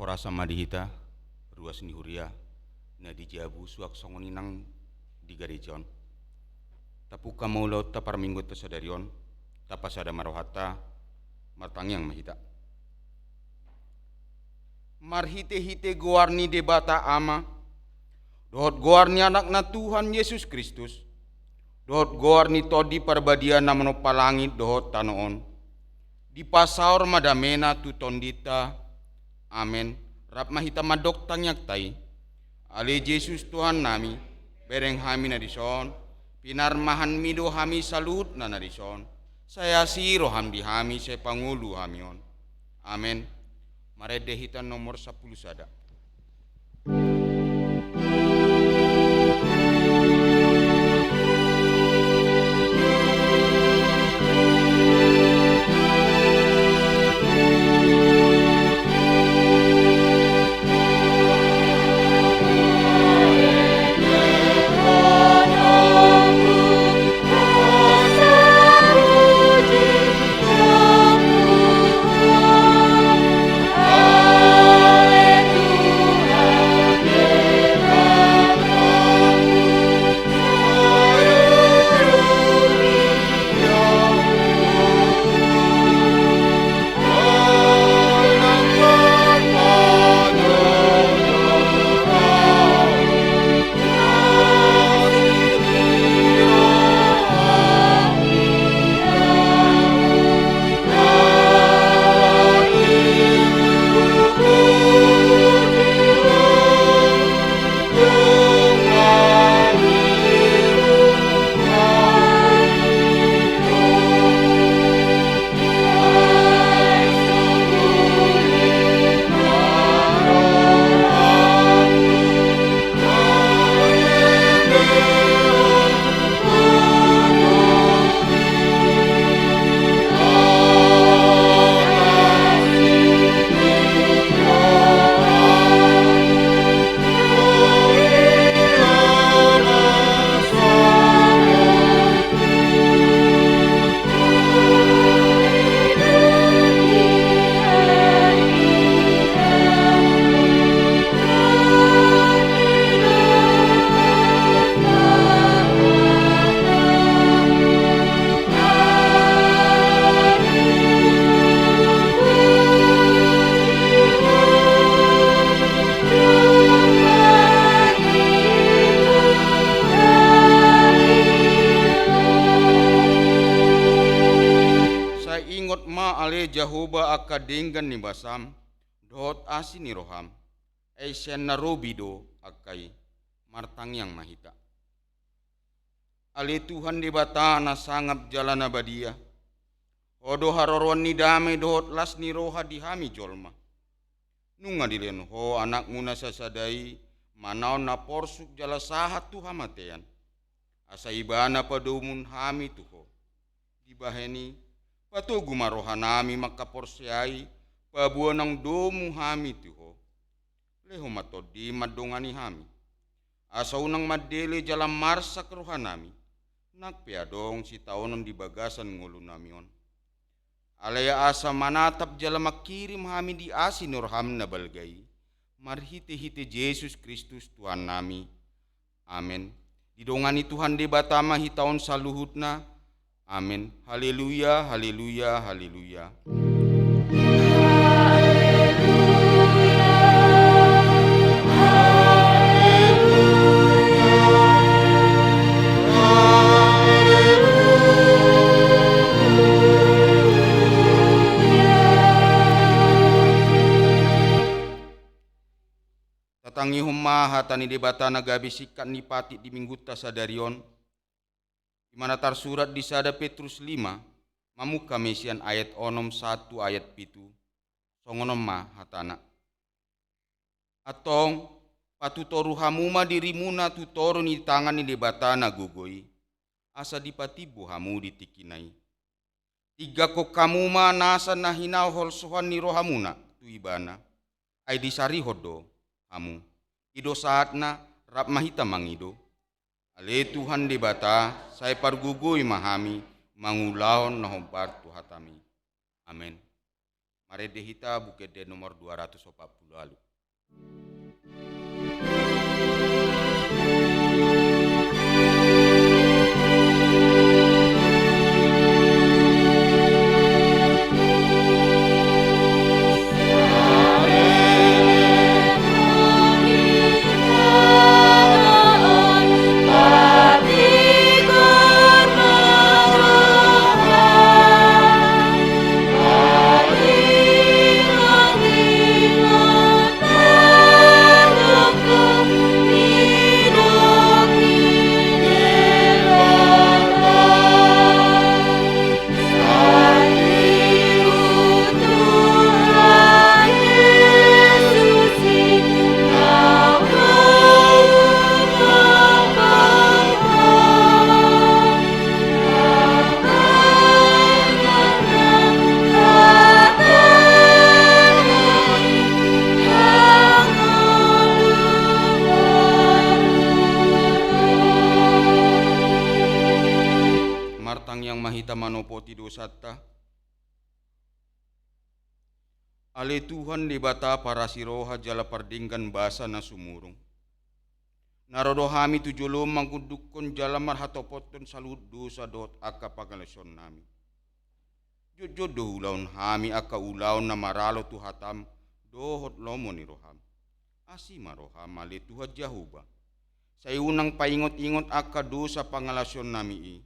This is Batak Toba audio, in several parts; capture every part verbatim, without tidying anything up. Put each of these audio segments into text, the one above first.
Rasa ma di hita, ruas ni huria, na di jabu suang songon i nang di gareja on. Tapungka ma ulaonta parmingguonta sadari on, tapasada ma rohanta, martangiang ma hita. Marhite-hite goar ni Debata Ama, dohot goar ni Anakna Tuhan Jesus Kristus, dohot goar ni Tondi Parbadia na manompa langit dohot tano on, dipasaor ma damena tu tondinta. Amen. Rap ma hita mandok tangiangta i. Ale Jesus Tuhannami, bereng hami na dison, pinarmahanmi do hami saluhutna na dison, sai asi roham di hami, sai pangolu hami on. Amen. Marende hita nomor sampulu sada. Sai ingot ma ale Jahowa angka denggan ni basam, dohot asi ni roham, ai sian na robi do angka i. Martangiang ma hita. Ale Tuhan Debata na sangap jala na badia, Ho do haroroan ni dame dohot las ni roha di hami jolma. Nunga dilehon Ho Anakmu na sasada i manaon na porsuk jala sahat tu hamatean, asa Ibana padomuhon hami tu Ho. Dibahen i, patogu ma rohanami mangkaporseai paboa naung domu hami tu Ho. Lehon ma Tondim mandongani hami, asa unang mandele jala marsak rohanami, nang pe adong sitaonon di bagasan ngolunami on. Alai asa manatap jala mangkirim hami di asi ni roham na balga i, marhite-hite Jesus Kristus Tuhannami. Amen. Didongani Tuhan Debata ma hita on saluhutna. Amen. Haleluya, haleluya, haleluya. Tatangihon ma hata ni Debata na gabe singkat ni patik di Minggunta sadari on, di mana tarsurat di sada Petrus lima, mamungka ma i sian ayat onom sahat tu ayat pitu, songon on ma hatana. Antong, patutoru hamu ma dirimuna tu toru ni tangan ni Debata na gogo i, asa dipatimbo hamu di tingkina i. Tingganghon hamu ma nasa na hinaholsohan ni rohamuna tu Ibana, ai disarihon do hamu. I do sahatna, rap ma hita mangido. Ale Tuhan Debata, sai pargogoi ma hami mangulahon na hombar tu hataMi. Amen. Marende hita Buku Ende nomor dua ratus opat pulu ualu. Martangiang ma hita manopoti dosanta. Ale Tuhan Debata parasi roha jala pardenggan basa na sumurung, na ro do hami tu jolom mangkundukkon jala marhatopothon saluhut dosa dohot angka pangalaosionnami. Jotjot do huulahon hami angka ulaon na maralo tu hatam dohot lomo ni roham. Asi ma roham, ale Tuhan Jahowa. Sai unang paingotingot angka dosa pangalaosionnami i.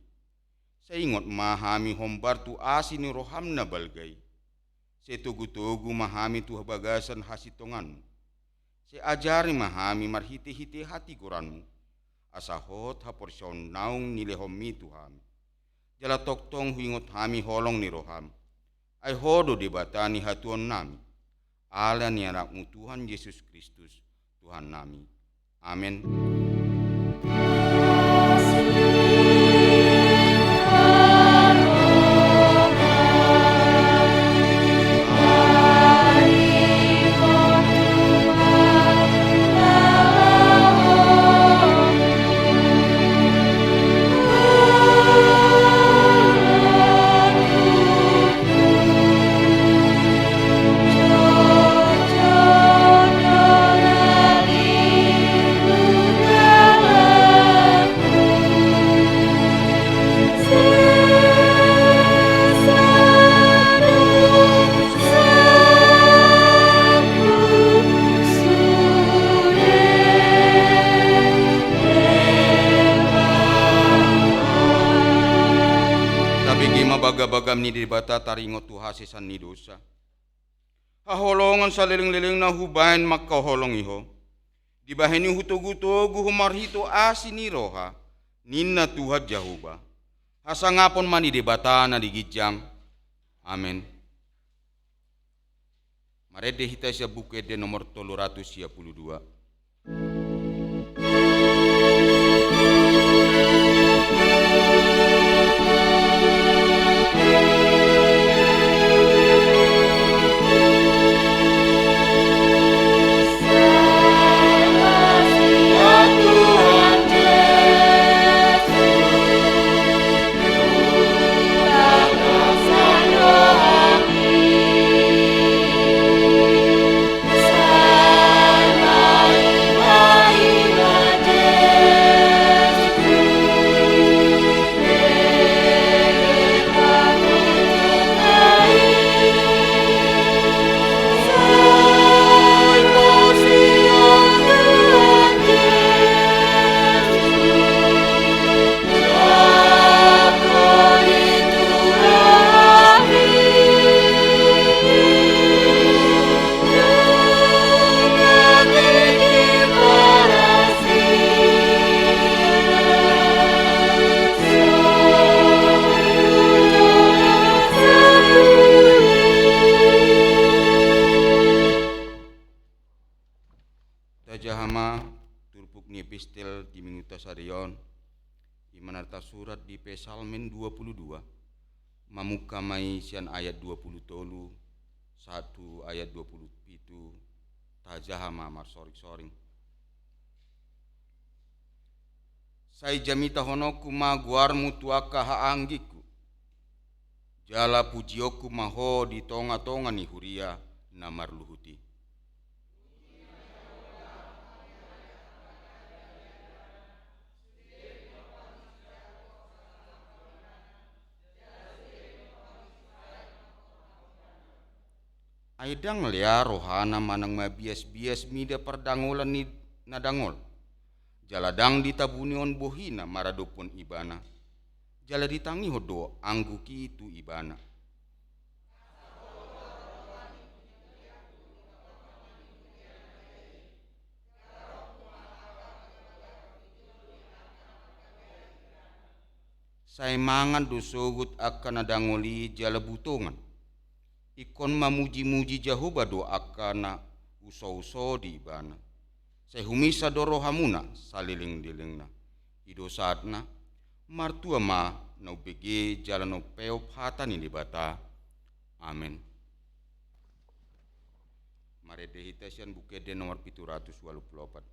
Sai ingot ma hami hombar tu asi ni roham na balga i. Sai togutogu ma hami tu bagasan hasintonganmu. Sai ajari ma hami marhitehite hatigoranmu, asa hot haporseaon naung nilehonmi tu hami. Jala tongtong huingot hami holong ni roham. Ai Ho do Debata ni hatuaonnami. Ala ni Anakmu Tuhan Jesus Kristus, Tuhannami. Amen. Tabege ma bagabagam ni Debata taringot tu hasesan ni dosa. Haholongan salelenglelengna hubahen mangkaholongi Ho. Dibahen i hutogutogu Ho marhite asi ni roha, ninna Tuhan Jahowa. Hasangapon ma ni Debata na di ginjang. Amen. Marende hita sian Buku Ende nomor tolu ratus sia pulu dua. Tajaha ma turpuk ni epistel di minggunta sadari on, i ma na tarsurat di Psalmen dua pulu dua, mamungka ma i sian ayat dua pulu tolu sahat tu ayat dua pulu pitu, tajaha ma marsoringsoring. Sai jamitahononku ma goarmu tu angka haanggingku. Jala pujionku ma Ho di tongatonga ni huria na marluhut i. Ai ndang lea rohana manang mabiasbias mida pardangolan ni na dangol, jala ndang ditabuni on bohina maradophon ibana, jala ditangihon do angguk i tu ibana. Sai mangan do sogot angka na dangol i jala butongan. Ingkon mamujimuji Jahowa do angka na usouso di ibana. Sai humisan do rohamuna salelengdelengna. I do sahatna, martua ma na umbege jala na umpeop hata ni Debata. Amen. Marende hita sian Buku Ende nomor pitu ratus ualu pulu opat.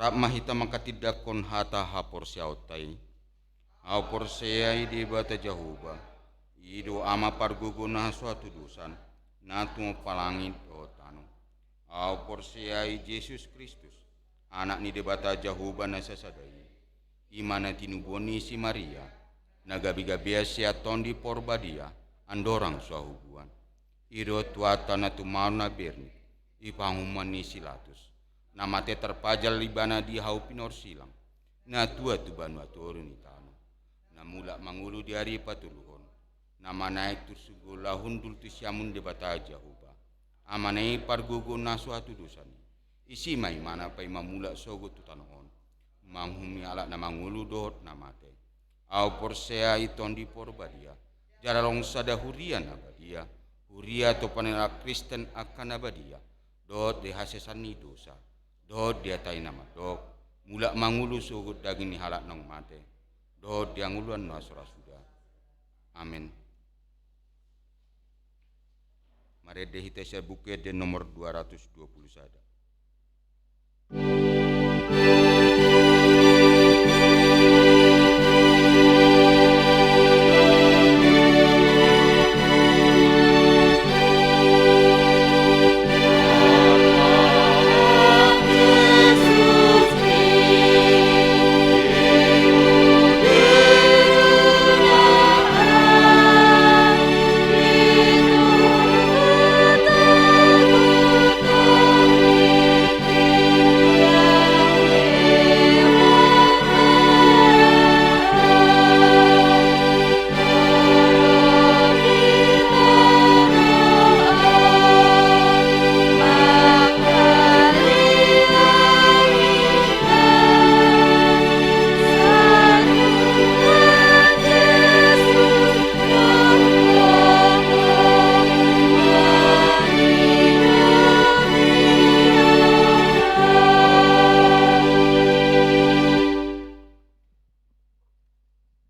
Rap ma hita manghatindanghon hata haporseaonta i. Ahu porsea i Debata Jahowa, i do Ama pargogo na so hatudosan, na tumompa langit dohot tano. Ahu porsea i Jesus Kristus, Anak ni Debata Jahowa na sasada i. I ma na tinubuan ni si Maria, na gabegabean sian Tondi Porbadia, andorang so hahubuan. I do Tuhanta na tumaon na berni, i panguhuman ni si Latus. Na mate tarpajal ibana di hau pinorsilang, na tuat tu banua toru ni tano. Na mulak mangolu di ari patoluhon, na manaek tu surgo laho hundul tu siamun Debata Jahowa. Amana i pargogo na so hatudosan i. Disi ma ibana paima mulak sogot tu tano on. Manguhumi halak na mangolu dohot na mate. Ahu porsea i Tondi Porbadia, jala adong sada huria na badia, huria topan ni halak Kristen angka na badia, dohot di hasesaan ni dosa, dohot di hata i na mandok, mulak mangolu sogot daging ni halak naung mate, dohot di hangoluan na so ra suda. Amen. Marende hita sian Buku Ende nomor dua ratus dua puluh sada.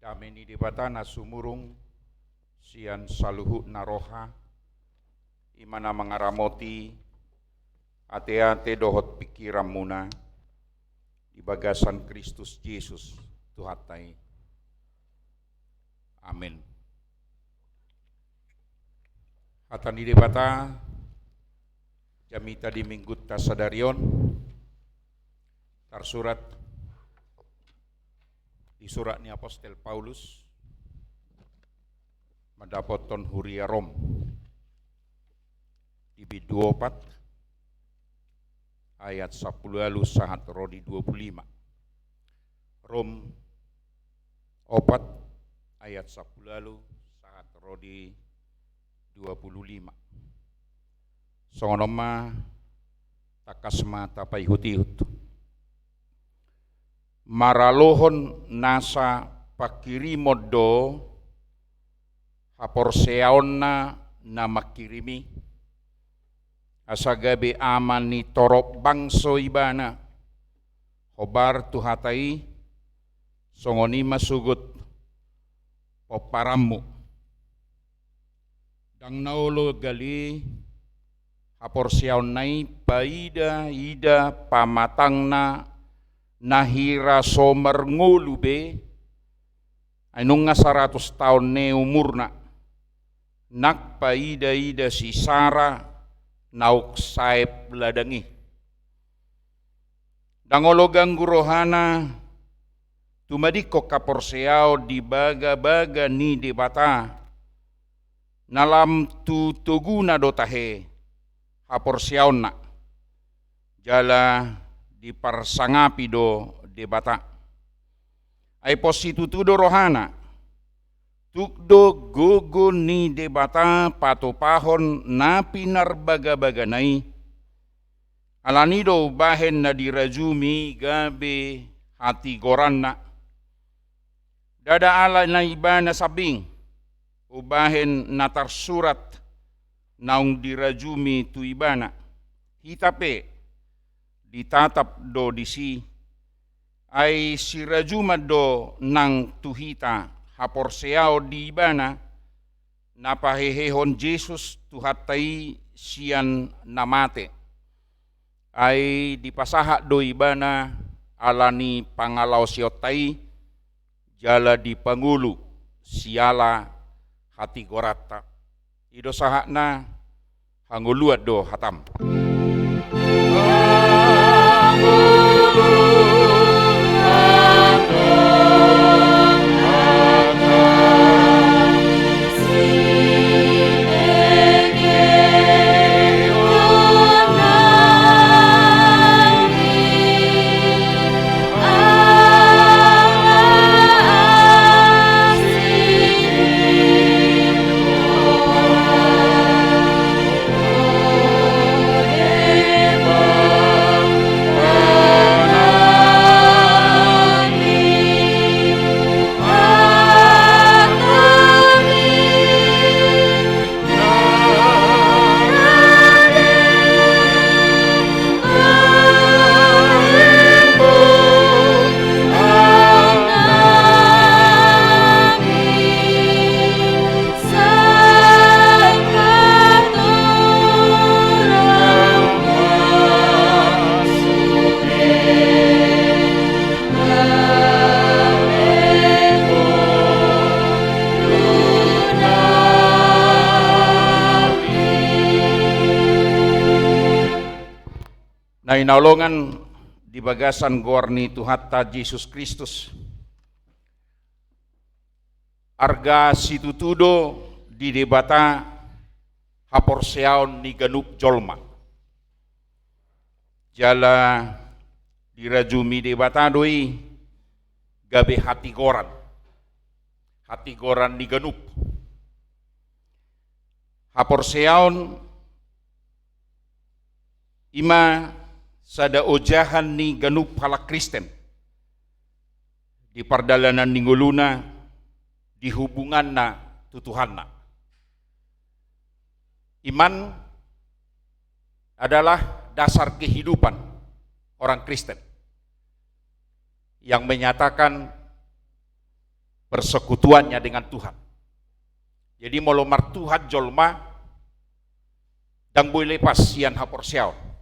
Dame ni Debata na sumurung sian saluhutna roha, i ma na mangaramoti ateate dohot pingkiranmuna di bagasan Kristus Jesus Tuhanta i. Amen. Hata ni Debata jamita di Minggunta sadari on tarsurat di surat ni apostel Paulus mandapothon huria Rom, di bindu opat ayat sampulu ualu sahat ro di dua pulu lima. Rom opat ayat sampulu ualu sahat Rodi dua puluh lima. Songon on ma, tangkas ma tapaihut-ihut. Maralohon nasa pangkirimon do haporseaonna na mangkirim i, asa gabe ama ni torop bangso ibana, hombar tu hata i, songon i ma sogot pomparanmu. Ndang na olo gale haporseaonna i paida-ida pamatangna na hira so marngolu be, ai nunga saratus taon ni umurna, nang paida-ida si Sara naung saep ladang i. Ndang olo ganggu rohana tumadingkon haporseaon di bagabaga ni Debata, na lam tu toguna do tahe haporseaonna, jala diparsangapi do Debata. Ai pos situtu do rohana, tuk do gogo ni Debata patupahon na pinarbagabagana i, alani do umbahen na dirajumi gabe hatigoranna. Ndada ala na ibana sambing, umbahen na tarsurat naung dirajumi tu ibana. Hita pe ditatap do disi, ai sirajuman do nang tu hita haporseaon di ibana, na pahehehon Jesus Tuhanta i sian na mate. Ai dipasahat do ibana ala ni pangalaosionta i, jala dipangolu siala hatigoranta. I do sahatna, hangoluan do hatam. Na hinaholongan di bagasan goar ni Tuhanta Jesus Kristus, arga situtu do di Debata haporseaon ni ganup jolma. Jala dirajumi Debata do i gabe hatigoran, hatigoran ni ganup. Haporseaon i ma sada ojahan ni ganup halak Kristen di pardalanan ni ngoluna, di hubunganna tu Tuhanna. Iman adalah dasar kehidupan orang Kristen yang menyatakan persekutuannya dengan Tuhan. Jadi, molo martuhan jolma, ndang boi lepas sian haporseaon.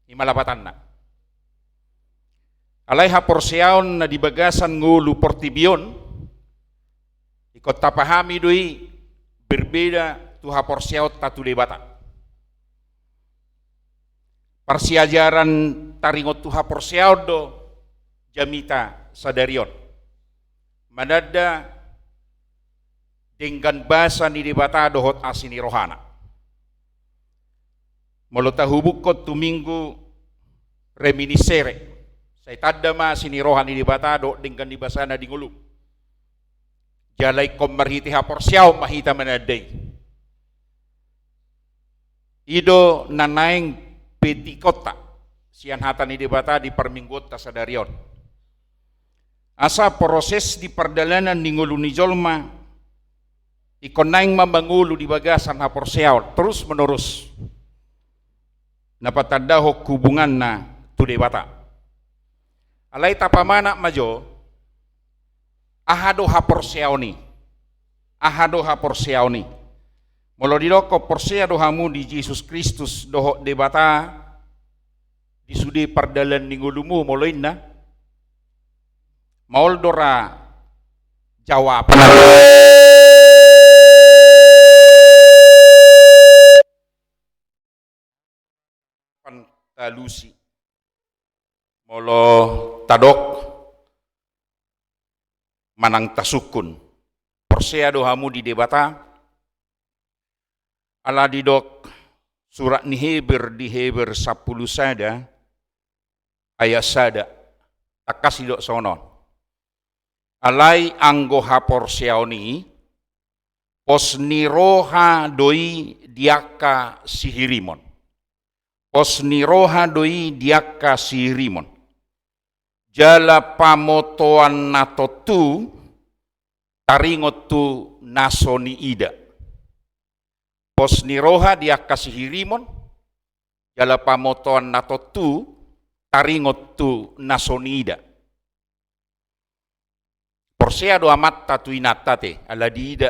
I ma lapatanna. Alai haporseaon na di bagasan ngolu portibi on, ingkon tapahami do i berbeda tu haporseaonta tu Debata. Parsiajaran taringot tu haporseaon do jamita sadari on. Mananda denggan basa ni Debata dohot asi ni rohana. Molo tahubukkon tu Minggu Reminiscere, sai tanda ma asi ni roha ni Debata dohot denggan ni basana di ngolum. Jala ingkon marhite haporseaon ma hita mananda i. I do na naeng petikonta sian hata ni Debata di parmingguonta sadari on. Asa proses di pardalanan ni ngolu ni jolma ingkon naeng ma mangolu di bagasan haporseaon terus menerus. Na patandahon hubunganna tu Debata. Alai tapamanat ma jo, aha do haporseaon i? Aha do haporseaon i? Molo didokkon porsea do hamu di Jesus Kristus dohot Debata di sude pardalan ni ngolumu, molo inna, maol do ra jawab talusi. Molo tadok manang tasungkun, porsea do hamu di Debata? Ala didok surat ni Heber di Heber sampulu sada ayat sada, tangkas didok songon on. Alai anggo haporseaon i, pos ni roha do i di angka sihirimon. Pos ni roha do i di angka sihirimon. Jala pamotoan na tontu taringot tu na so niida. Pos ni roha di angka sihirimon, jala pamotoan na tontu taringot tu na so niida. Porsea do amanta tu inanta te, ala diida.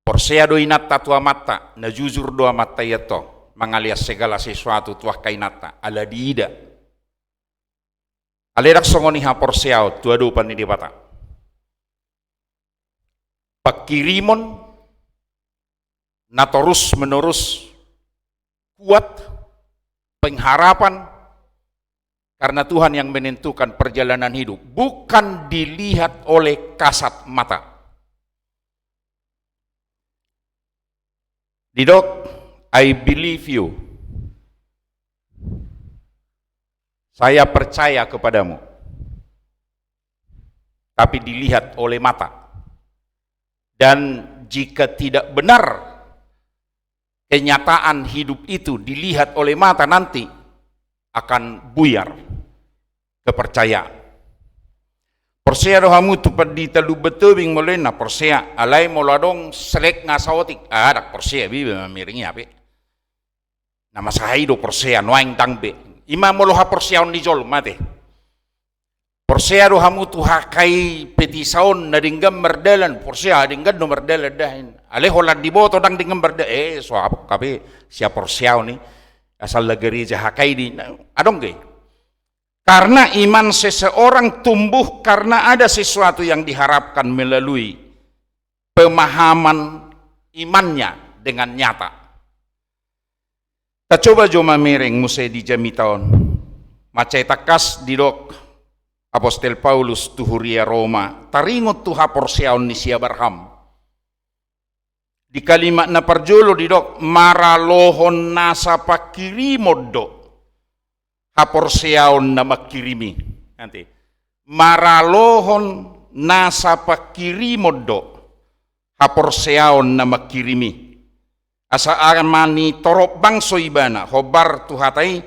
Porsea do inanta tu amanta, na jujur do amanta i antong mangalean segala sesuatu tu angka inanta, ala diida. Alai ndang songon i haporseaon tu adopan ni Debata. Pangkirimon na torus menerus kuat, pengharapan, karena Tuhan yang menentukan perjalanan hidup, bukan dilihat oleh kasat mata. Didok, "I believe you." Saya percaya kepadamu. Tapi dilihat oleh mata. Dan jika tidak benar kenyataan hidup itu dilihat oleh mata, nanti akan buyar kepercayaan. Porsea do hamu tu pandita Lumban Tobing? Molo inna porsea, alai molo adong selek nga saotik, ah, ndang porsea be iba mamiring i, hape na masa i do porsea, nuaeng ndang be. I ma molo haporseaon ni jolma te. Porsea do hamu tu hakai petisa on na denggan mardalan? Porsea, denggan do mardalan dahin. Alai holan diboto ndang denggan mardalan, eh, so apok hape sihaporseaon i, asal na gareja hakai di, na adong ge. Karena iman seseorang tumbuh karena ada sesuatu yang diharapkan melalui pemahaman imannya dengan nyata. Tacoba jo mamereng muse di jamita on. Mansai tangkas didok Apostel Paulus tu huria Roma, taringot tu haporseaon ni si Abraham. Di kalimat na parjolo didok, maralohon nasa pangkirimon do haporseaon na mangkirim i. Nanti, maralohon nasa pangkirimon do haporseaon na mangkirim i. Asa ama ni torop bangso ibana, hombar tu hata i,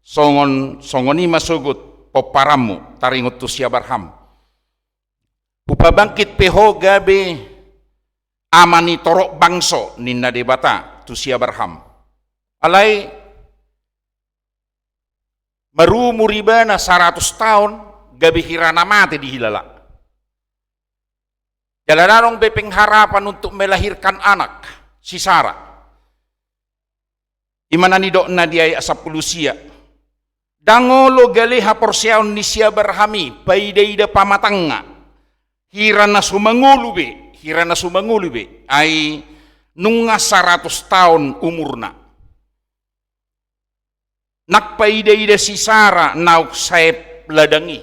songon, songon i ma sogot pomparanmu, taringot tu si Abraham. Hupabangkit pe ho gabe ama ni torop bangso, ninna Debata tu si Abraham. Alai marumur ibana saratus taon, gabe hira na mate dihilala. Jala ndang adong be pengharapan untuk melahirkan anak, si Sara. I ma na nidokna di ayat sampulu sia. Ndang olo gale haporseaon ni si Abraham i, paida-ida pamatangna. Hira na so mangolu be, hira na so mangolu be. Ai nunga saratus taon umurna. Nang paida-ida si Sara naung saep ladang i,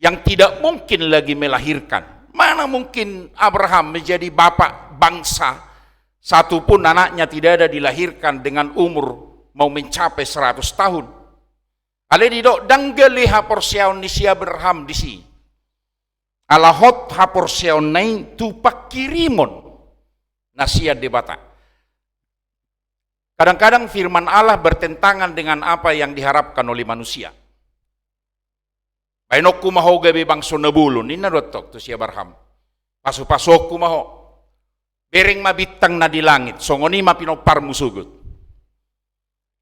yang tidak mungkin lagi melahirkan. Mana mungkin Abraham menjadi bapak bangsa, satu pun anaknya tidak ada dilahirkan dengan umur mau mencapai seratus tahun. Alai didok, ndang gale haporseaon ni si Abraham disi. Ala hot haporseaonna i tu pangkirimon na sian Debata. Kadang-kadang firman Allah bertentangan dengan apa yang diharapkan oleh manusia. Baenonku ma ho gabe bangso na bolon, ninna do antong tu si Abraham. Pasupasuonku ma ho. Bereng ma bintang na di langit, songon i ma pinomparmu sogot.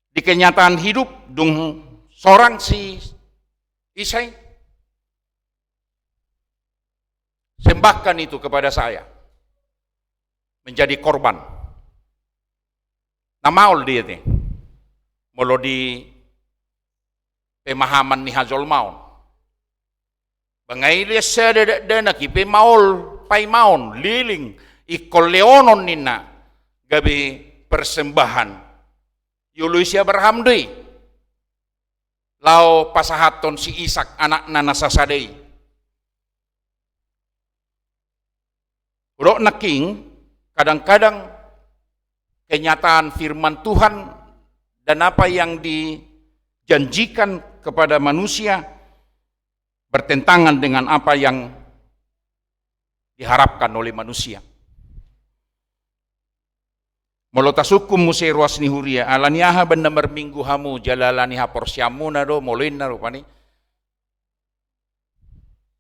Di kenyataan hidup, dung sorang si Isai, sembahkan itu kepada saya. Menjadi korban. Na maol do i ate. Molo di pemahaman ni hajolmaon. Bangga i lias sada dakdanak i pe maol, paimaon, leleng, ingkon lehonon ninna, gabe persembahan. Dioloi si Abraham do i. Laho pasahathon si Ishak anakna na sasada i. Hudok nangkin, kadang-kadang kenyataan firman Tuhan dan apa yang dijanjikan kepada manusia bertentangan dengan apa yang diharapkan oleh manusia. Molo tasungkun muse ruas ni huria, ala ni aha umbahen na marminggu hamu, jala ala ni haporseaonmuna do, molo inna rupani.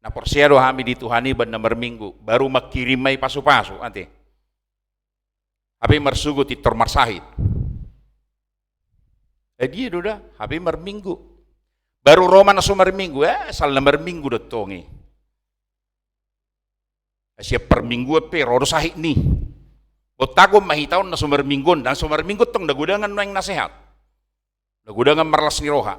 Na porsea do hami di Tuhan i umbahen na marminggu, baru mangkirim ma i pasupasu, ate. Hape marsogot pintor marsahit. Eh, dia do da, hape marminggu. Baru ro ma na so marminggu, eh, asal na marminggu do antong i. Sian parmingguan pe ro do sahit ni. Botagon ma hita on na so marminggu on, na so marminggu antong na godangan nuaeng na sehat. Na godangan marlas ni roha.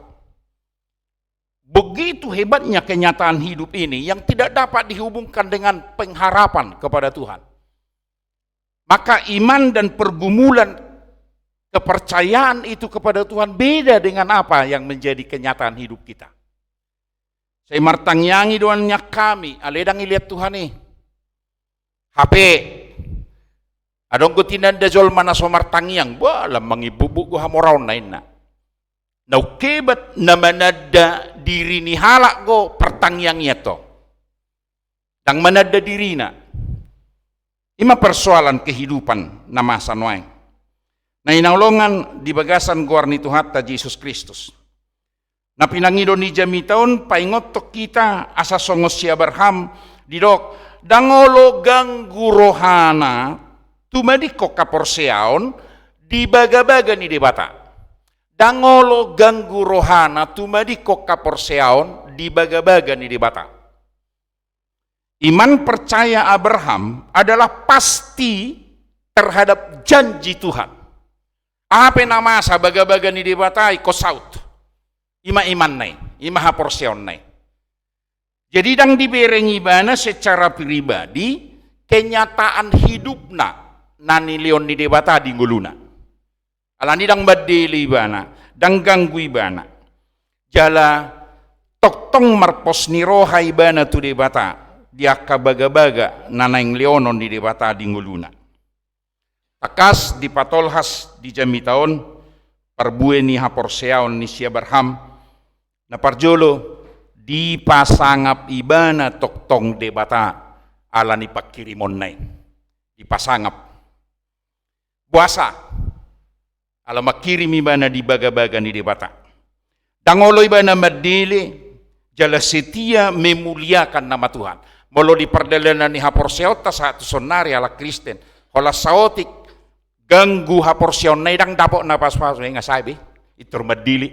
Begitu hebatnya kenyataan hidup ini yang tidak dapat dihubungkan dengan pengharapan kepada Tuhan. Maka iman dan pergumulan kepercayaan itu kepada Tuhan beda dengan apa yang menjadi kenyataan hidup kita. Sai martangiangi do nian hami, alai ndang dilehon Tuhan i. Hape, adong do tinanda jolma na so martangiang, bah, lam mangimbubuk do hamoraonna inna. Na ungkebat na mananda diri ni halak do partangiang i antong. Ndang mananda dirina. I ma persoalan kehidupan na masa nuaeng. Na hinaholongan di bagasan goar ni Tuhanta Jesus Kristus. Na pinangido ni jamita on paingothon hita asa songon si Abraham didok, ndang olo ganggu rohana tumadingkon haporseaon di bagabaga ni Debata. Ndang olo ganggu rohana tumadingkon haporseaon di bagabaga ni Debata. Iman percaya Abraham adalah pasti terhadap janji Tuhan. Aha pe na masa bagabaga ni Debata ingkon saut. I ma imanna i, i ma haporseaonna i. Jadi ndang dibereng ibana secara pribadi kenyataan hidupna na nilehon ni Debata di ngoluna. Alani ndang mandele ibana, ndang ganggu ibana. Jala tongtong marpos ni roha ibana tu Debata di angka bagabaga na naeng lehonon ni Debata di ngoluna. Tangkas dipatolhas di jamita on parbue ni haporseaon ni si Abraham, na parjolo dipasangap ibana tongtong Debata ala ni pangkirimonna i. Dipasangap. Boasa? Ala mangkirim ibana di bagabaga ni Debata. Ndang olo ibana mandele, jala setia memuliakan nama Tuhan. Molo di pardalanan ni haporseaonta sahat tu saonnari halak Kristen, holan saotik ganggu haporseaonna i ndang dapot na pasupasu, inga sae be, pintor mandele.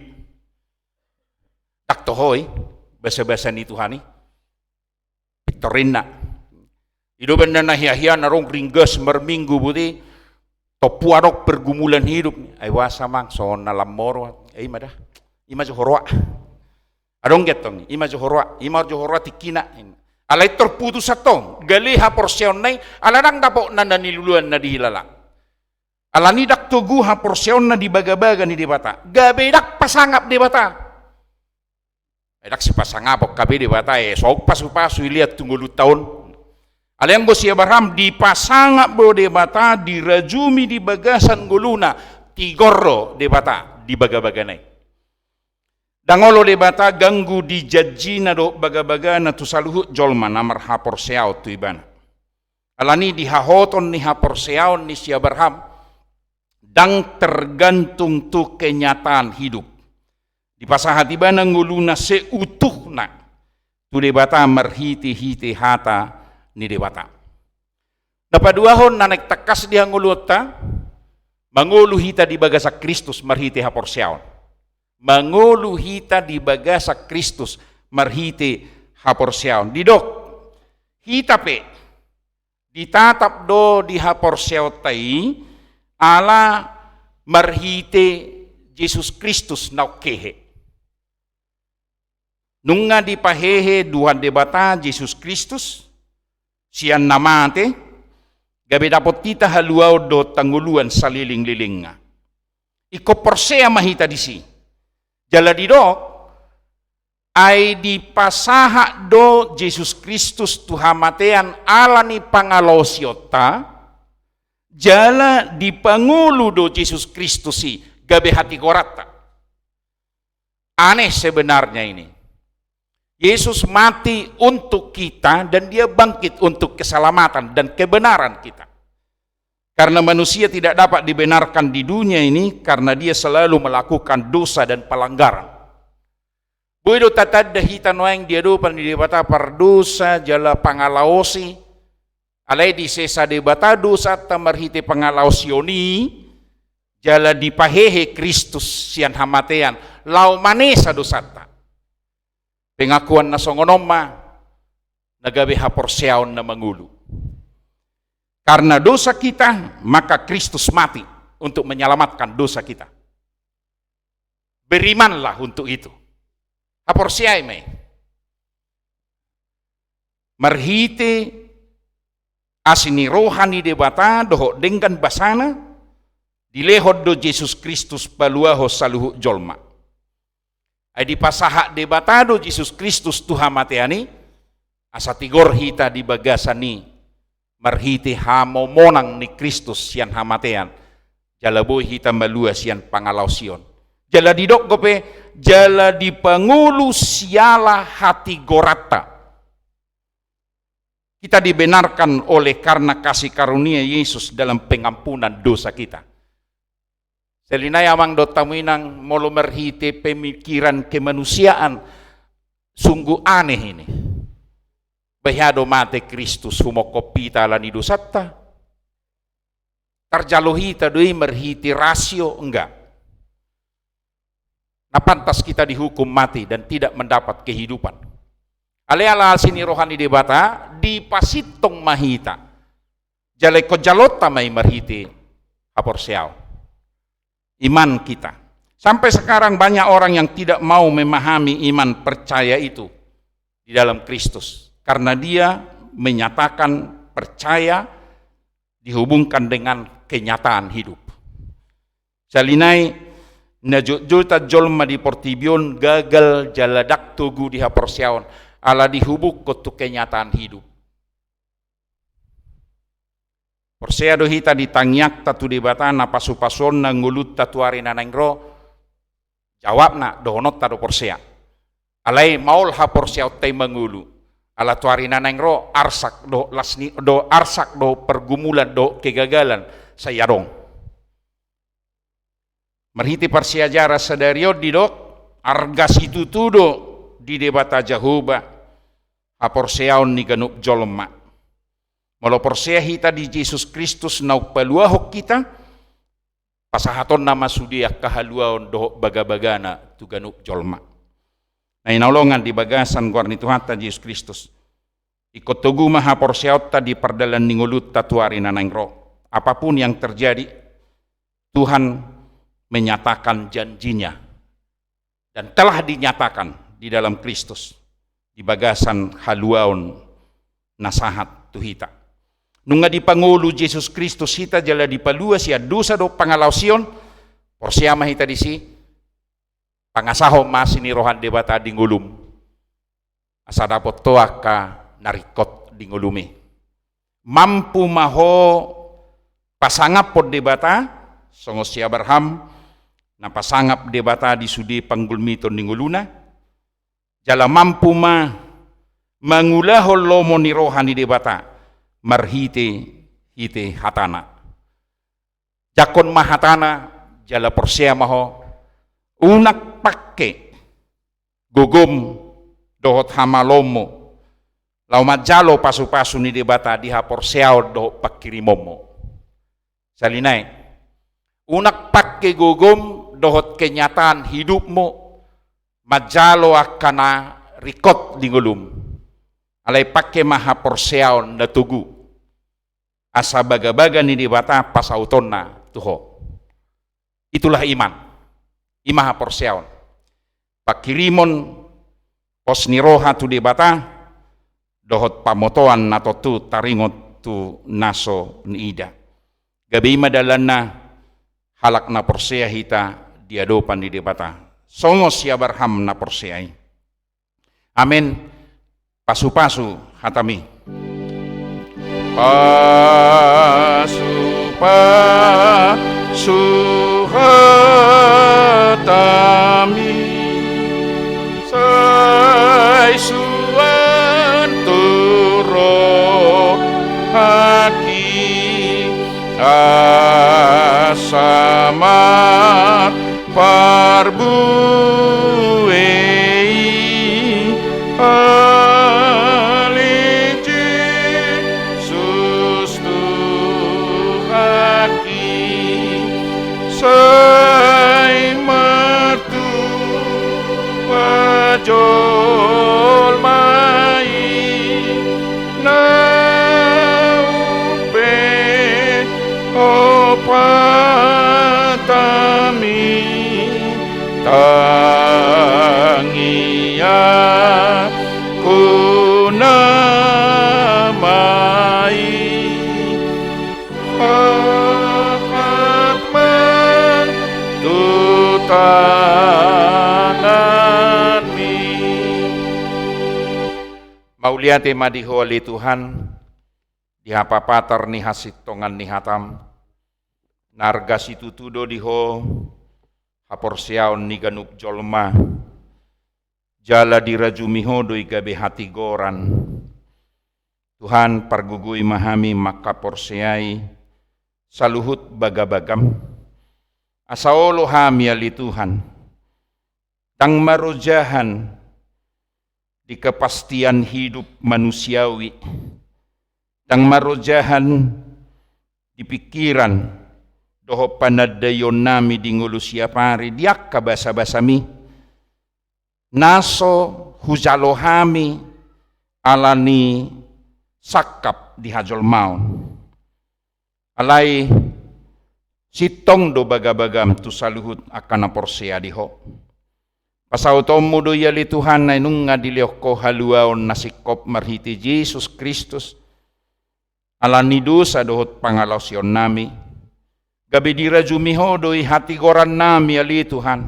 Ndang toho i, basabasa ni Tuhan i. Pintor inna. I do umbahen na hiahia na ro ringgas marminggu boti, tompu adong pergumulan hidup. Ai boasa amang, songon na lam moro. Eh, i ma da. I ma jo huroa. Adong do antong, i ma jo huroa. I ma jo huroa tingkina. Alai terputus antong, gale haporseaonna i, ala ndang dapotna na niluluanna dihilala. Alani ndang togu haporseaonna di bagabaga ni Debata. Gabe ndang pasangap Debata. Ai ndang sipasangapon hape Debata, eh, so pasupasu dilehon tu ngolunta on. Alai anggo si Abraham dipasangap do Debata, dirajumi di bagasan ngoluna, tigor do Debata di bagabagana i. Ndang olo Debata ganggu di janjina dohot bagabagana tu saluhut jolma na marhaporseaon tu Ibana. Alani i di hahoton ni haporseaon ni si Abraham, ndang tergantung tu kenyataan hidup. Dipasahat ibana ngoluna seutuhna tu Debata marhitehite hata ni Debata. Na paduahon na naeng tangkas di hangoluonta, mangolu hita di bagasan Kristus marhite haporseaon. Mangolu hita di bagasan Kristus marhite haporseaon. Didok, hita pe ditatap do di haporseaonta i ala marhite Jesus Kristus naung hehe. Nunga dipahehe Tuhan Debata Jesus Kristus sian na mate, gabe dapot hita haluaon dohot hangoluan salelenglelengna. Ingkon porsea ma hita disi. Jala didok, ai dipasahat do Jesus Kristus tu hamatean ala ni pangalaosionta, jala dipangolu do Jesus Kristus i gabe hatigoranta. Aneh sebenarnya ini. Yesus mati untuk kita dan Dia bangkit untuk keselamatan dan kebenaran kita. Karena manusia tidak dapat dibenarkan di dunia ini karena dia selalu melakukan dosa dan pelanggaran. Boi do tatanda hita nuaeng di adopan ni Debata pardosa jala pangalaosi, alai disesa Debata dosanta marhite pangalaosion i, jala dipahehe Kristus sian hamatean, laho manesa dosanta. Pengakuan na songon on ma na gabe haporseaon na mangolu. Karena dosa kita, maka Kristus mati untuk menyelamatkan dosa kita. Berimanlah untuk itu. Haporseai ma i. Marhite asi ni roha ni Debata dohot denggan basana, dilehon do Jesus Kristus paluahon saluhut jolma. Ai dipasahat Debata do Jesus Kristus tu hamatean i, asa tigor hita di bagasan i, marhite hamomonang ni Kristus sian hamatean, jala boi hita malua sian pangalaosion. Jala didok dope, jala dipangolu siala hatigoranta. Kita dibenarkan oleh karena kasih karunia Yesus dalam pengampunan dosa kita. Sahali nai amang dohot hamu inang, molo marhite pemikiran kemanusiaan, sungguh aneh ini. Boha do mate Kristus, humophop hita ala ni dosanta? Tarjalo hita do i marhite rasio? Enggak. Na pantas kita dihukum mati dan tidak mendapat kehidupan. Alai ala asi ni roha ni Debata, dipasintong ma hita. Jala ingkon jaloonta ma i marhite haporseaon. Iman kita. Sampai sekarang banyak orang yang tidak mau memahami iman percaya itu di dalam Kristus. Karena dia menyatakan percaya dihubungkan dengan kenyataan hidup. Sahali nai na jotjot jolma di portibi on gagal jala ndang togu di haporseaon, ala dihubungkon tu kenyataan hidup. Porsea do hita di tangiangta tu Debata na pasupasuonna ngolunta tu ari na naeng ro? Jawabna, dohononta do porsea. Alai maol haporseaonta i mangolu. Ala tu ari na naeng ro, arsak do las ni, do arsak do pergumulan do kegagalan sai adong. Marhite parsiajaran sadari on didok, arga situtu do di Debata Jahowa haporseaon ni ganup jolma. Molo porsea hita di Jesus Kristus naung paluahon hita, pasahatonna ma sude angka haluaon dohot bagabagana tu ganup jolma. Na hinaholongan di bagasan goar ni Tuhanta Jesus Kristus, ingkon togu ma haporseaonta di pardalan ni ngolunta tu ari na naeng ro. Apapun yang terjadi, Tuhan menyatakan janji-Nya dan telah dinyatakan di dalam Kristus di bagasan haluaon na sahat tu hita. Nunga dipangolu Jesus Kristus hita jala dipalua sian dosa dohot pangalaosion, porsea ma hita disi, pangasahon ma asi ni roha ni Debata di ngolum. Asa dapot ho angka na ringkot di ngolum i. Mampu ma ho pasangaphon Debata, songon si Abraham, na pasangap Debata di sude panggulmiton ni ngoluna, jala mampu ma mangulahon lomo ni roha ni Debata marhite-hite hatana. Jangkon ma hatana, jala porsea ma ho, unang pangke gogom dohot hamaloonmu laho manjalo pasu-pasu ni Debata di haporseaon dohot pangkirimonmu. Sali nai, unang pangke gogom dohot kenyataan hidupmu manjalo angka na ringkot di ngolum. Alai pangke ma haporseaon na togu, asa bagabaga ni Debata pasautonna tu ho. Itulah iman. I ma haporseaon. Pangkirimon pos ni roha tu Debata, dohot pamotoan na tontu taringot tu na so niida. Gabe i ma dalanna, halak na porsea hita di adopan ni Debata, songon si Abraham na porsea i. Amen. Pasu-pasu hatami. Pasu-pasu hatami, sai suan tu rohangki, asa mar parbue i, ale Jesus Tuhanki, sai martua jolma i, naung pe opat hami tangiangkuna ma i. Angkat ma tu tanganmi. Mauliate ma di Ho ale Tuhan, di hapapatar ni hasintongan ni hatam, na arga situtu do di Ho haporseaon ni ganup jolma, jala dirajumi Ho do i gabe hatigoran. Tuhan, pargogoi ma hami mangkaporseai saluhut bagabagam, asa olo hami ale Tuhan, ndang marojahan di kepastian hidup manusiawi, ndang marojahan di pikiran dohot panandaionnami di ngolu siapari di angka basabasami, na so hujalo hami ala ni sangkap di hajolmaon. Alai sintong do bagabagam tu saluhut angka na porsea di Ho. Pasautonmu do i ale Tuhan, ai nunga dilehon Ho haluaon na singkop marhite Jesus Kristus, ala ni dosa dohot pangalaosionnami. Gabe dirajumi Ho do i hatigorannami ale Tuhan,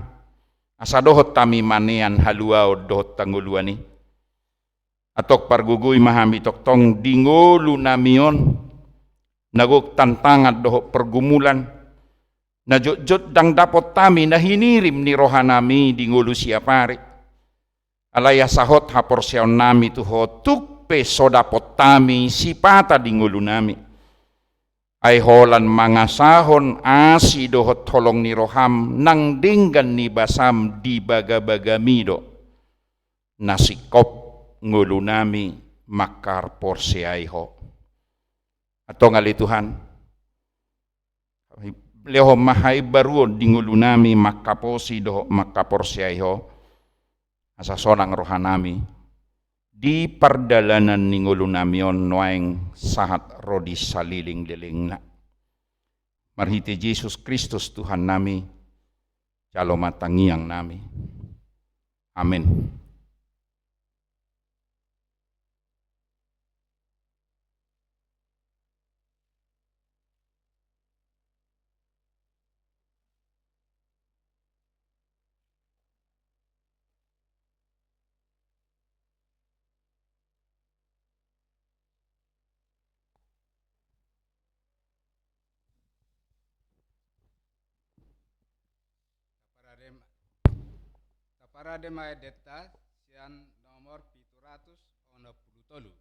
asa dohot hami manean haluaon dohot hangoluan i. Antong pargogoi ma hami tongtong di ngolunami on, na gok tantangan dohot pergumulan, na jotjot ndang dapot hami na hinirim ni rohanami di ngolu siapari. Alai asa hot haporseaonnami tu Ho tung pe so dapot hami sipata di ngolunami. Ai holan mangasahon asi dohot holong ni roham nang denggan ni basam di bagabagami do na singkop ngolunami mangkaporseai Ho. Antong ale Tuhan, lehon ma haimbaruon di ngolunami mangkaposi dohot mangkaporseai Ho, asa sonang rohanami di pardalanan ni ngolunami on nuaeng sahat ro di salelenglelengna. Marhite Jesus Kristus Tuhannami, jalo ma tangiangnami. Amen. Parade ma endenta sian nomor pitu ratus onom pulu tolu.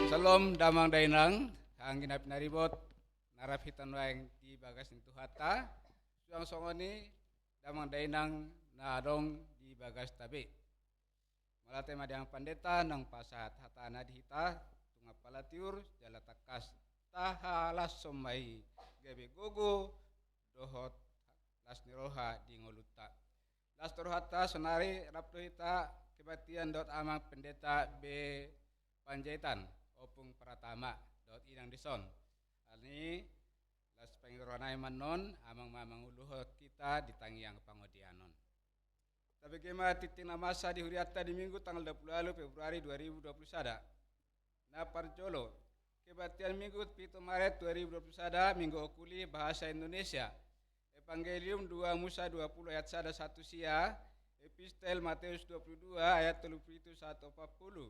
Syalom damang dainang, anggi na pinaribot, na rap hita nuaeng di bagas ni Tuhanta, suang songon i damang dainang na adong di bagasta be. Mauliate ma di amang pandita naung pasahat hatana di hita, tung apala tiur, jala tangkas tahalashon ma i gabe gogo dohot las ni roha di ngolunta. Las do rohanta, saonari rap do hita kebaktian dohot amang pendeta B Panjaitan, Ompung Pratama, dohot inang dison. Alani las pangido rohana i ma annon, amang ma manguluhon hita di tangiang pangodian on. Tabege ma tingting na masa di hurianta di Minggu tanggal dua pulu ualu Februari dua ribu dua pulu sada. Na parjolo, kebaktian Minggu pitu Maret dua ribu dua pulu sada, Minggu Okuli, bahasa Indonesia. Evangelium dua Musa dua pulu ayat sada sahat tu sia, Epistel Mateus dua pulu dua ayat tolu pulu pitu sahat opat pulu.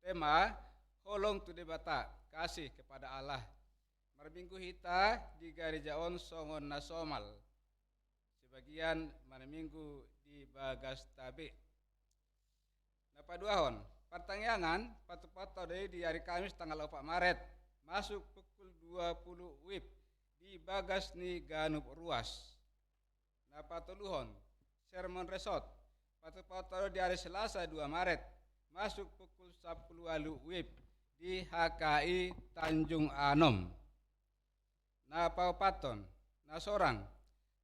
Tema, holong tu Debata, kasih kepada Allah. Marminggu hita di gareja on songon na somal. Sebagian marminggu di bagasta be. Na paduahon, partangiangan patupathon do i di ari Kamis tanggal opat Maret, masuk pukul dua pulu wib di bagas ni ganup ruas. Na patoluhon, sermon resort patupathon do i di ari Selasa dua Maret, masuk pukul sampulu ualu wib di H K I Tanjung Anom. Na paopathon, na sorang,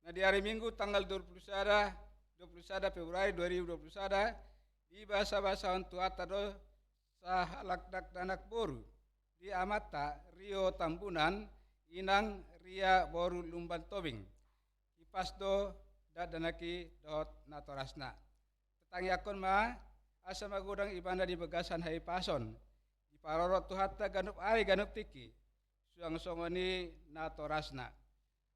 na di ari Minggu tanggal dua pulu sada, dua pulu sada Februari dua ribu dua pulu sada, dibasabasahon Tuhanta do sahalak dakdanak boru, di amanta Rio Tambunan, inang Ria boru Lumban Tobing. Hipas do dakdanak i dohot natorasna. Tatangiangkon ma, asa magodang ibana di bagasan hahipason, diparorot Tuhanta ganup ari ganup tingki, suang songon i natorasna.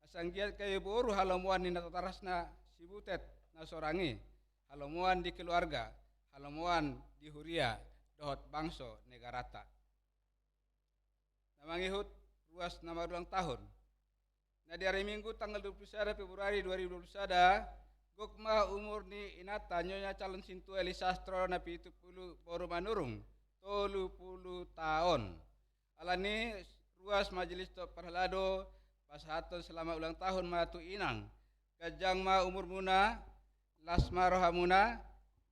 Asa anggiat gabe boru halomoan ni natorasna, sibutet na sorang i, halomoan di keluarga, halomoan di huria dohot bangso negaranta. Na mangihut, ruas na marulang tahun. Na di ari Minggu tanggal dua pulu sada Februari dua ribu dua pulu sada, gok ma umur ni inanta Nyonya Calon Sintua Elisastro na pitu pulu boru Manurung, tolu pulu taon. Alani ruas majelis dohot parhalado pasahathon selamat ulang tahun ma tu inang. Ganjang ma umurmuna, las ma rohamuna,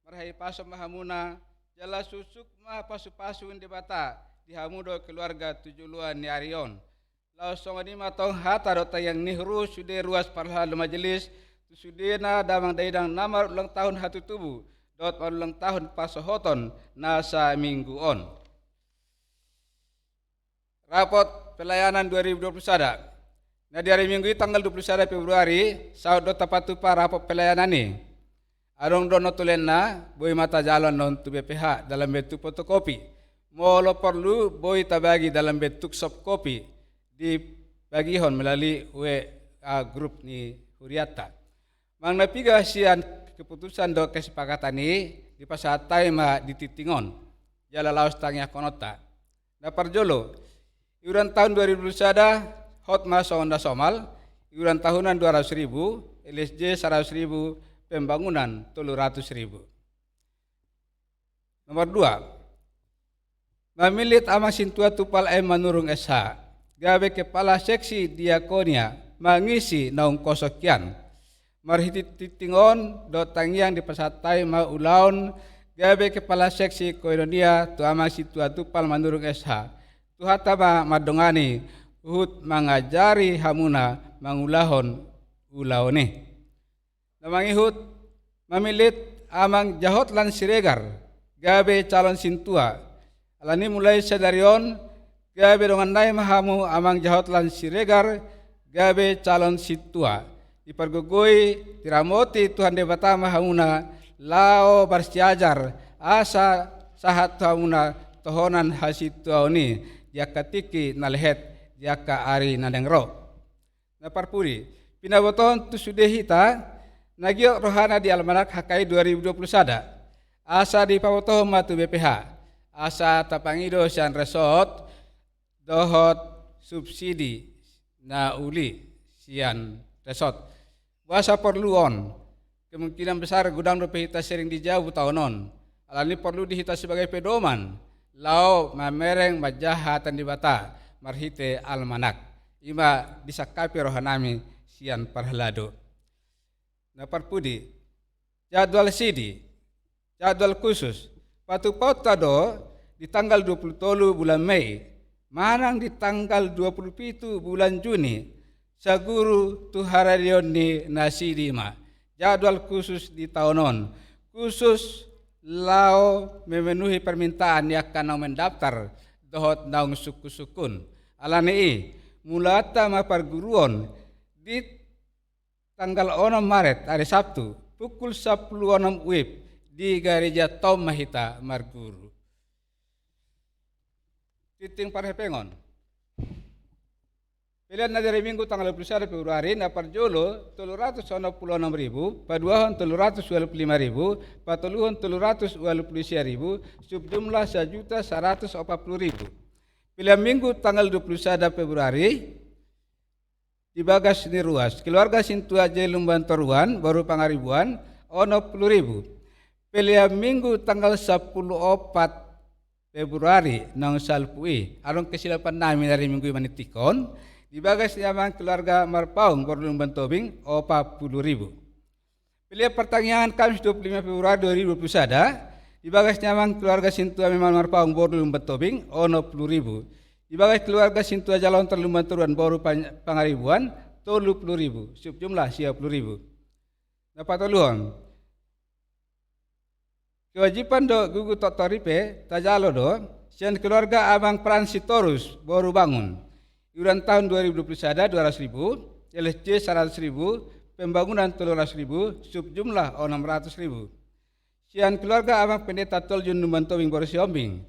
marhahipason ma hamuna, jala suksuk ma pasupasu ni Debata di hamu dohot keluarga tu joloan ni ari on. Laos songon i ma tong hata dohot tangiang ni huria sude ruas parhalado majelis, tu sudena damang dainang na marulang tahun hatutubu dohot marulang tahun pasohoton na saminggu on. Rapot pelayanan dua ribu dua puluh sada. Na di ari Minggu i tanggal dua puluh sada Februari, saut do tapatupa rapot pelayanan i. Adong do notulenna, boi ma tajalo annon tu B P H dalam bentuk fotokopi. Molo porlu, boi tabagi dalam bentuk soft copy, dibagihon melalui W A grup ni hurianta. Manang na piga sian keputusan dohot kesepakatan i, dipasahat hami ma di tingting on. Jala laos tangiangkononta. Na parjolo, iuran tahun dua ribu dua puluh sada, hot ma songon na somal, iuran tahunan dua ratus ribu, L S J saratus ribu, pembangunan tolu ratus ribu. Nomor dua, mamillit Amang Sintua Tupal M Manurung S H gabe kepala seksi diakonia mangisi naung kosong hian. Marhite tingting on dohot tangiang dipasahat hami ma ulaon gabe kepala seksi koinonia tu Amang Sintua Tumpal Manurung S H. Tuhanta ma mandongani huhut mangajari hamuna mangulahon ulaon i. Na mangihut, mamillit Amang Jahotlan Siregar gabe calon sintua. Alani mulai sadari on, gabe dongan nami ma hamu Amang Jahotlan Siregar gabe calon sintua. Dipargogoi, diramoti Tuhan Debata ma hamuna laho marsiajar, asa sahat tu hamuna tohonan hasintuaon i di angka tingki na lehet, di angka ari na naeng ro. Na parpudi, pinabotohon tu sude hita na giot rohana di almanak H K I dua ribu dua puluh sada. Asa dipabotohon ma tu B P H. Asa tapangido sian resort dohot subsidi na uli sian resort. Boasa porlu on? Kemungkinan besar godang dope hita sering di jabu taon on. Alani porlu di hita sebagai pedoman laho mamereng manjaha hata ni Debata marhite almanak. I ma disangkapi roha nami sian parhalado. Na parpudi, jadwal sidi, jadwal khusus, patupaonta do di tanggal dua puluh tolu bulan Mei manang di tanggal dua puluh pitu bulan Juni, saguru tu haradeon ni nasida i ma. Jadwal khusus di taon on, khusus laho memenuhi permintaan ni angka naung mendaftar dohot naung sungkun-sungkun. Alani i, mulaanta ma parguruon di tanggal onom Maret, ari Sabtu, pukul sampulu onom WIB di gareja Tom ma hita marguru. Tingting parhepengon. Pelean na di ari Minggu tanggal dua puluh sada Februari, na parjolo tolu ratus onom pulu onom ribu, paduahon tolu ratus ualu pulu lima ribu, patoluhon tolu ratus ualu pulu sia ribu, subjumlah sajuta saratus opat pulu ribu. Pelean Minggu tanggal dua pulu sada Februari, di bagas ni ruas, keluarga Sintua J Lumban Toruan, boru Pangaribuan, onom pulu ribu. Pelean Minggu tanggal sampulu opat Februari, naung salpu i, adong kesilapan nami na ari Minggu i maningtingkon, di bagas ni amang keluarga Marpaung, boru Lumban Tobing, opat pulu ribu. Pelean partangiangan Kamis dua puluh lima Februari dua ribu dua puluh sada, di bagas ni amang keluarga Sintua Memang Marpaung, boru Lumban Tobing, onom pulu ribu. Di bagas keluarga Sintua Jalontar Lumban Toruan, boru Pan-, Pangaribuan, tolu pulu ribu, subjumlah sia pulu ribu. Na patoluhon, kewajiban dohot gugu toktok ripe tajalo do sian keluarga amang Pran Sitorus, boru Bangun. Iuran tahun dua ribu dua puluh sada, dua ratus ribu, L S J saratus ribu, pembangunan tolu ratus ribu, subjumlah onom ratus ribu. Sian keluarga amang Pendeta Toljun Lumban Tobing, boru Sihombing.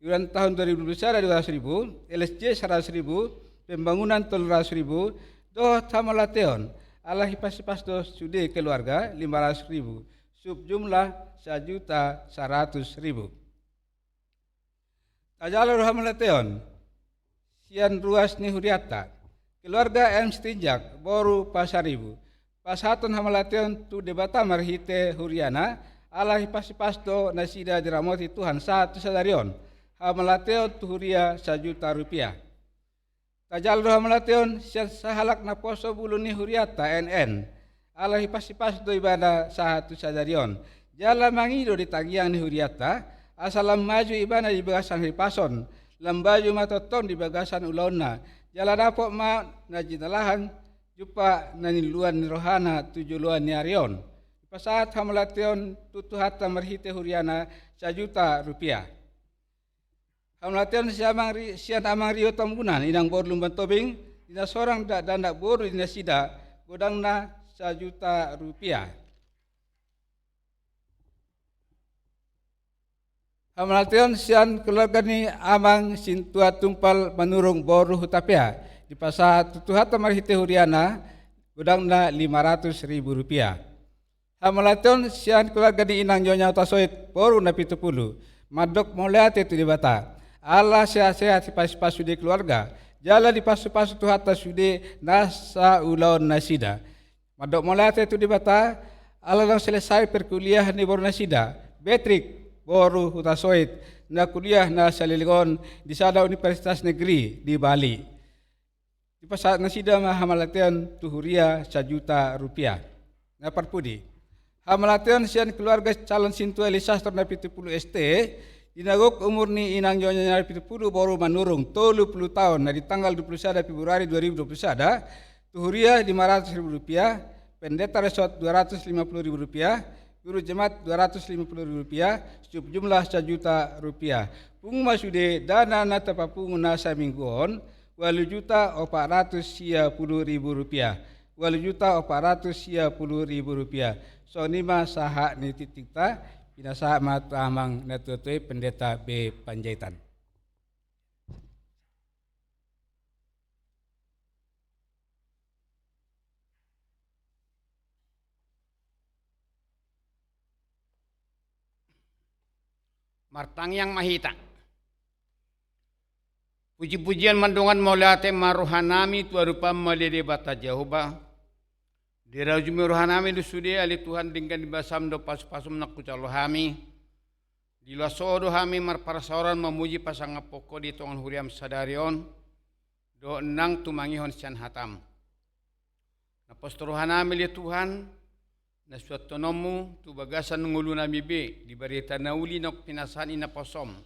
Iuran tahun dua ribu dua puluh sada, dua ratus ribu, L S J saratus ribu, pembangunan tolu ratus ribu, dohot hamauliateon, ala hipasipas do sude keluarga, lima ratus ribu, subjumlah sajuta saratus ribu. Tajalo do hamauliateon sian ruas ni hurianta, keluarga M Sitinjak, boru Pasaribu. Pasahaton hamauliateon tu Debata marhite huriana, ala hipasipas do nasida diramoti Tuhan sahat tu sadari on. Hamauliateon tu huria sajuta rupiah. Tajalo do hamauliateon sian sahalak naposo bulung ni hurianta, N N. Ala hipasipas do ibana sahat tu sadari on. Jala mangido di tangiang ni hurianta, asa lam maju ibana di bagasan hahipason, lam maju ma tongtong di bagasan ulaonna. Jala dapot ma na jinalahan jumpa na niluluan ni rohana tu joloan ni ari on. Pasahat hamauliateon tu Tuhanta marhite huriana sajuta rupiah. Hamauliateon sian amang Ri-, sian amang Rio Tambunan, inang boru Lumban Tobing, di na sorang dakdanak boru di nasida, godangna sajuta rupiah. Hamauliateon sian keluarga ni amang Sintua Tumpal Manurung, boru Hutapea, dipasahat tu Tuhanta marhite huriana, godangna lima ratus ribu rupiah. Hamauliateon sian keluarga ni inang Nyonya Hutasoit, boru Napitupulu, mandok mauliate tu Debata. Ala sehat-sehat hipasipas sude keluarga, jala dipasupasu Tuhanta sude nasa ulaon nasida. Mandok mauliate tu Debata, ala naung selesai perkuliahan ni boru nasida, Betrik, boru Hutasoit, na kuliah na saleleng on di sada universitas negeri di Bali. Dipasahat nasida ma hamauliateon tu huria sajuta rupiah. Na parpudi. Hamauliateon sian keluarga calon sintua Elisastor na pitu pulu S T, di na gok umur ni inang Nyonya na pitu pulu boru Manurung, tolu pulu taon, na di tanggal dua pulu sada Februari dua ribu dua pulu sada, tu huria lima ratus ribu rupiah, pendeta resort dua ratus lima pulu ribu rupiah, guru jemaat dua ratus lima pulu ribu rupiah, sejumlah sajuta rupiah. Pungu ma sude dana na tapapungu na saminggu on, ualu juta opat ratus sia pulu ribu rupiah. Ualu juta opat ratus sia pulu ribu rupiah. Songon i ma sahat ni tingtingta, pinasahat ma tu amang na tuatua i Pendeta B Panjaitan. Martangiang ma hita. Pujipujian mandongani mauliate ma rohanami tu adopanmu ale Debata Jahowa. Dirajumi rohanami do sude ale Tuhan denggan ni basam do pasupasum na hujalo hami. Di loas Ho do hami marparsaoran mamuji pasangaphon Ho di tonga ni huriam sadari on, dohot nang tumangihon sian hatam. Na pos do rohanami ale Tuhan, na suanhononmu tu bagasan ngolunami be, di barita na uli na pinasahat ni na posom.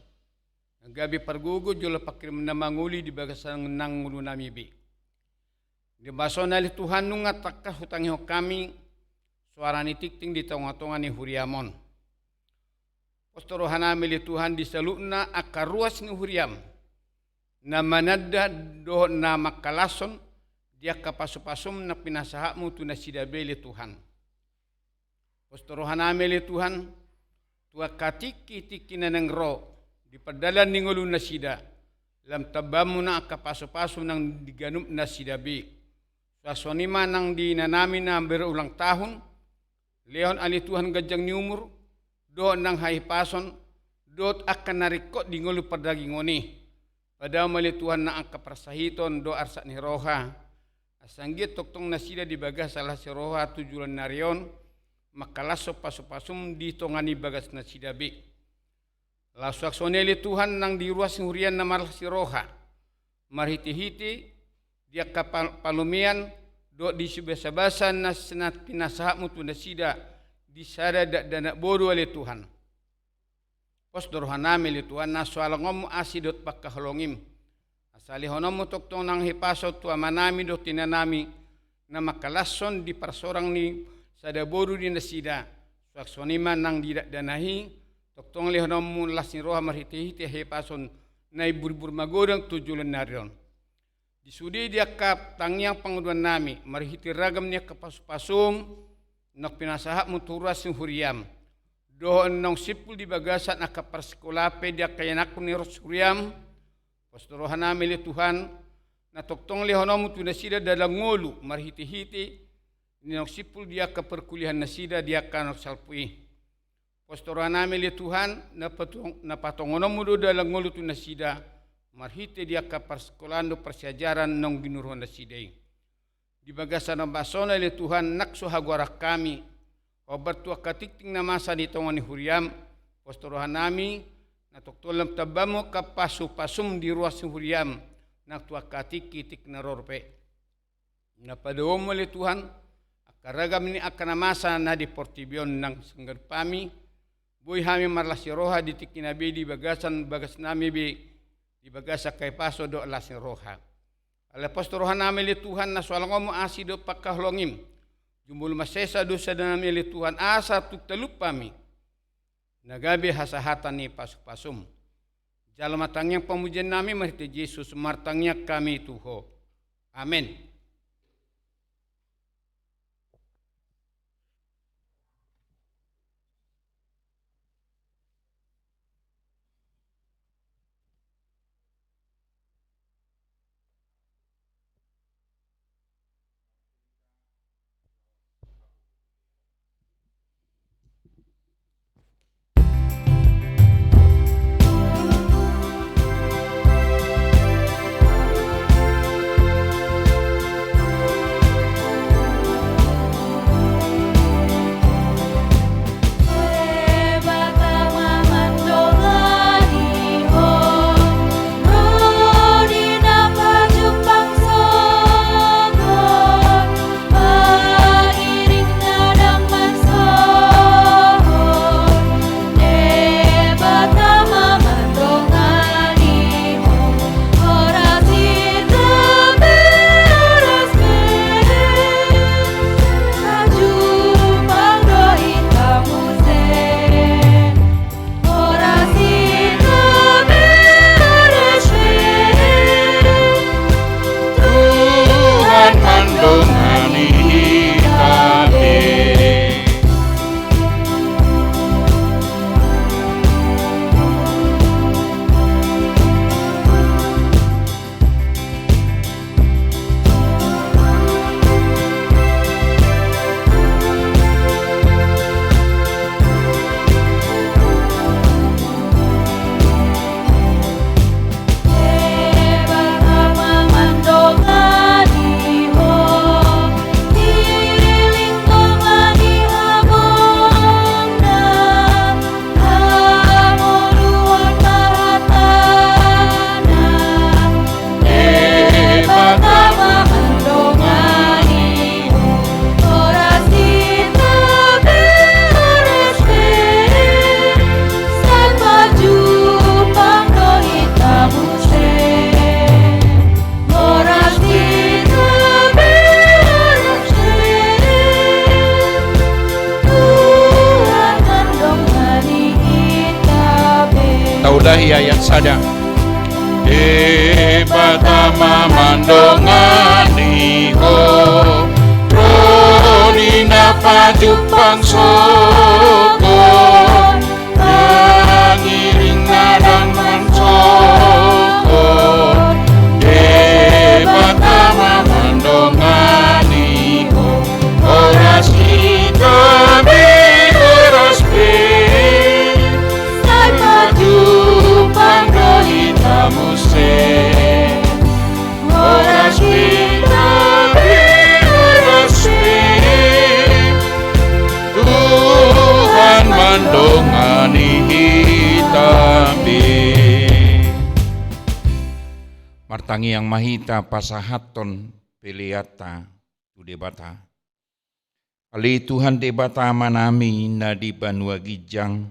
Na gabe pargogo jolo pangkirim na mangoli di bagasan nang ngolunami be. Di basona ale Tuhan nunga tangkas hutangihon hami, soara ni tingting di tongatonga ni huriam on. Pos do rohanami ale Tuhan di saluhutna angka ruas ni huriam. Na mananda dohot na mangkalashon di angka pasupasum na pinasahatmu tu nasida be ale Tuhan. Pos do rohanami ale Tuhan, tu angka tingkitingki na naeng ro, di pardalan ni ngolu nasida, lam tambamu nang angka pasupasu nang di ganup nasida be. Suang songon i ma nang di inanami na berulang tahun, lehon ale Tuhan ganjang ni umur, dohot nang hahipason, dohot angka na ringkot di ngolu pardagingon i. Padao ma ale Tuhan nang angka parsahiton dohot arsak ni roha. Asa anggiat tongtong nasida di bagasan las ni roha tu joloan ni ari on, mangkalashon pasupasum di tonga ni bagas nasida be. Laos suang songon i ale Tuhan nang di ruas ni huriam na marlas ni roha. Marhitehite di angka pal-, palomean, dohot di sibasabasa na, na pinasahatmu tu nasida, di sada dakdanak boru ale Tuhan. Pos do rohanami ale Tuhan na so alangonmu asi dohot pangkaholongim. Asa lehononmu tongtong nang hahipason tu amanami dohot inanami, na mangkalashon di parsorang ni sada boru di nasida, suang songon i ma nang di dakdanak i, tongtong lehononmu las ni roha marhitehite hahipason na iburbur magodang tu joloan ni ari on. Di sude di angka tangiang panganduannami, marhite ragam ni angka pasupasum, naung pinasahatmu tu ruas ni huriam. Dohot naung simpul di bagasan angka parsikolaon pe di angka ianakhon ni ruas huriam. Pos do rohanami ale Tuhan, na tongtong lehononmu tu nasida dalan ngolu, marhitehite, naung simpul di angka parkuliahan nasida di angka naung salpu i. Pos do rohanami ale Tuhan, na patuang-, na patongononmu do dalan ngolu tu nasida, marhite di angka parsikolaon dohot parsiajaran naung ginuruhon nasida i. Di bagasan na basona ale Tuhan, nang so hagoaran hami, hombar tu angka tingting na masa di tonga ni huriam, pos do rohanami, na tongtong lam tambamu angka pasupasum di ruas ni huriam, nang tu angka tingkitingki na ro dope. Na padaoonmu ale Tuhan, angka ragam ni angka na masa na di portibi on nang sangganup hami, boi hami marlas ni roha di tingkina be di bagasan bagasnami be, di bagasan hahipason dohot las ni roha. Alai pos do rohanami ale Tuhan na so alangonmu asi dohot pangkaholongim. Jumolo mansai sesa dosanami ale Tuhan asa tung talup hami. Na gabe hasahatan ni pasupasum. Jalo ma tangiang pamujiannami marhite Jesus martangiang hami tu Ho. Amen. Lahi ayat sada. Debata ma mandongani ho, ro di na pajumpang sogot, mangiring na dang mansogot. Debata ma mandongani ho, horas hita be, horas be, sai pajumpang do hita muse. Horas be, horas be, Tuhan mandongani hita be. Martangiang ma hita pasahathon peleanta tu Debata. Ale Tuhan Debata Amanami na di banua ginjang,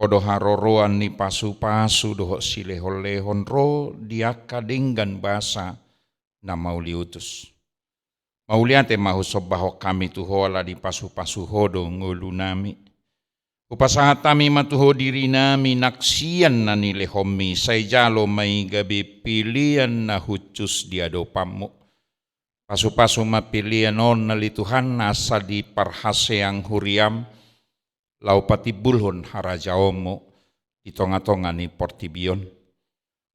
Ho do haroroan ni pasupasu dohot silehonlehon ro di angka denggan basa na mauliutus. Mauliate ma husombahon hami tu Ho ala dipasupasu Ho do ngolunami. Hupasahat hami ma tu Ho dirinami nang sian na nilehonMi, sai jalo ma i gabe pelean na hushus di adopanMu. Pasupasu ma pelean on ale Tuhan asa diparhaseang huriaM, laho patimbulhon harajaonMu di tongatonga ni portibi on.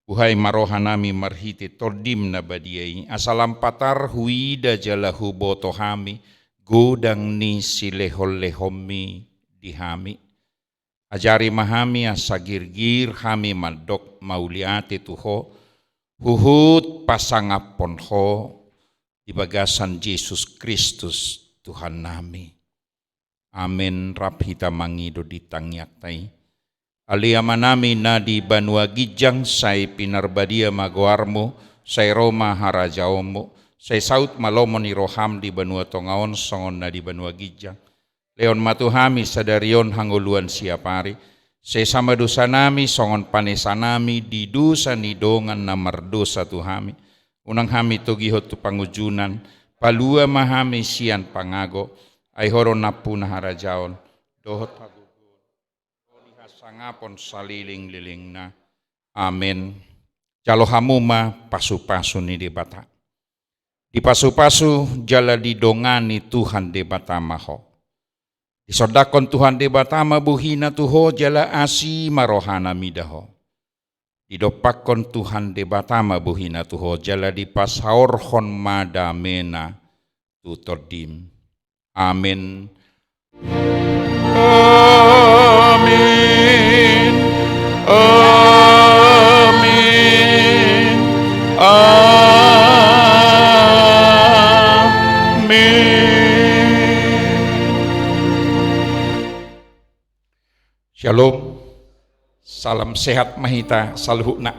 Buhai ma rohanami marhite TondiM na badia i, asa lam patar huida jala huboto hami godang ni silehonlehonMi di hami. Ajari ma hami asa girgir hami mandok mauliate tu Ho, huhut pasangaphon Ho di bagasan Jesus Kristus Tuhannami. Amen. Rap hita mangido di tangiangta i. Ale Amanami na di banua ginjang, sai pinarbadia ma goarMu, sai ro ma harajaonMu, sai saut ma lomo ni rohaM di banua tonga on songon na di banua ginjang. Lehon ma tu hami sadari on hangoluan siapari, sesa ma dosanami songon panesanami di dosa ni dongan na mardosa tu hami. Unang hami togihon tu pangunjunan, palua ma hami sian pangago, ai Ho do nampuna harajaon, dohot hagogoon, dohot hasangapon salelenglelengna. Amen. Jalo hamu ma pasupasu ni Debata. Dipasupasu jala didongani Tuhan Debata ma ho. Disondangkon Tuhan Debata ma bohiNa tu ho jala asi ma rohaNa mida ho. Didompakkon Tuhan Debata ma bohiNa tu ho jala dipasaorhon ma dameNa tu tondim. Amen. Amen. Amen. Amen. Shalom. Salam sehat ma hita saluhutna.